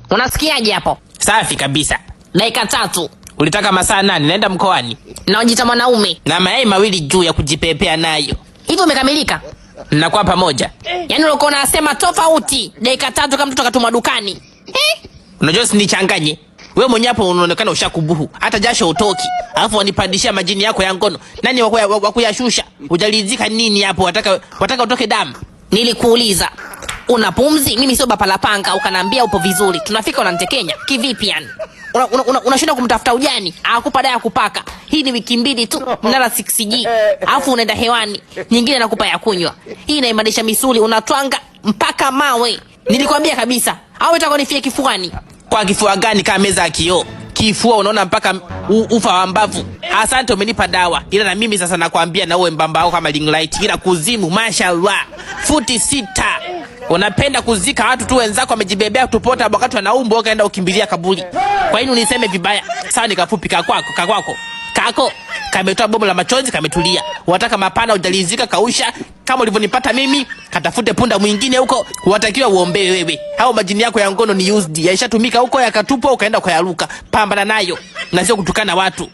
Unasikiaje hapo? Safi kabisa. Dakika 3. Ulitaka masaa 8? Naenda mkoani. Na unajiita mwanaume. Na mayai 2 juu ya kujipepea nayo. Hivyo umekamilika? Mnakuwa pamoja. Yaani ulikuwa unasema tofauti. Dakika 3 kama mtoto akatumwa dukani. Unajua usinichanganye. Wewe mwenyewe hapo unaonekana ushakubuhu. Hata jasho utoki. Alafu wanipandishia majini yako ya ngono. Nani wa kuyashusha? Hujalizika nini hapo? Wataka utoke damu? Nilikuuliza una pumzi? Mimi sio bapa la panga, ukaniambia upo vizuri. Tunafika unanitekenya. Kivipi yani? Unashinda kumtafuta ujani, akupa dawa ya kupaka. Hii ni wiki 2 tu, mnala 6G. Alafu unaenda hewani, nyingine nakupa ya kunywa. Hii inaimarisha misuli, unatwanga mpaka mawe. Nilikwambia kabisa. Au unataka unifie kifuani? Kwa kifua gani kama meza ya kioo? Kifua unaona mpaka ufa wa mbavu. Asante umenipa dawa. Ila na mimi sasa nakwambia na uwe mbamba wako kama ring light. Ila kuzimu mashallah. Futi 6. Unapenda kuzika watu tu wenzako wamejibebea tupota wakati wanaumbwa ukaenda ukimbilia kaburi. Kwa nini uniseme vibaya? Sawa nikafupi ka kwako, ka kwako. Kako kametoa bomu la machozi kametulia. Unataka mapana hujalizika kausha kama ulivyonipata mimi, katafute punda mwingine huko, unatakiwa uombewe wewe. Hao majini yako ya ngono ni used, yaishatumika huko yakatupwa ukaenda ukayaruka. Pambana nayo na sio kutukana watu.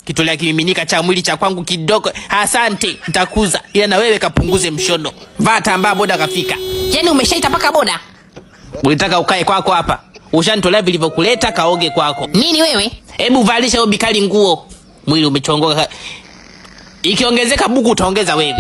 Kitolea kimiminika cha mwili cha kwangu kidogo. Asante, nitakuza. Ila na wewe kapunguze mshono. Vaa tambaa boda kafika. Yaani umeshaita paka boda? Ulitaka ukae kwako hapa. Ushanitolea vilivyokuleta kaoge kwako. Nini wewe? Hebu valisha hiyo bikali nguo. Mwili umechongoka. Ikiongezeka buku utaongeza wewe.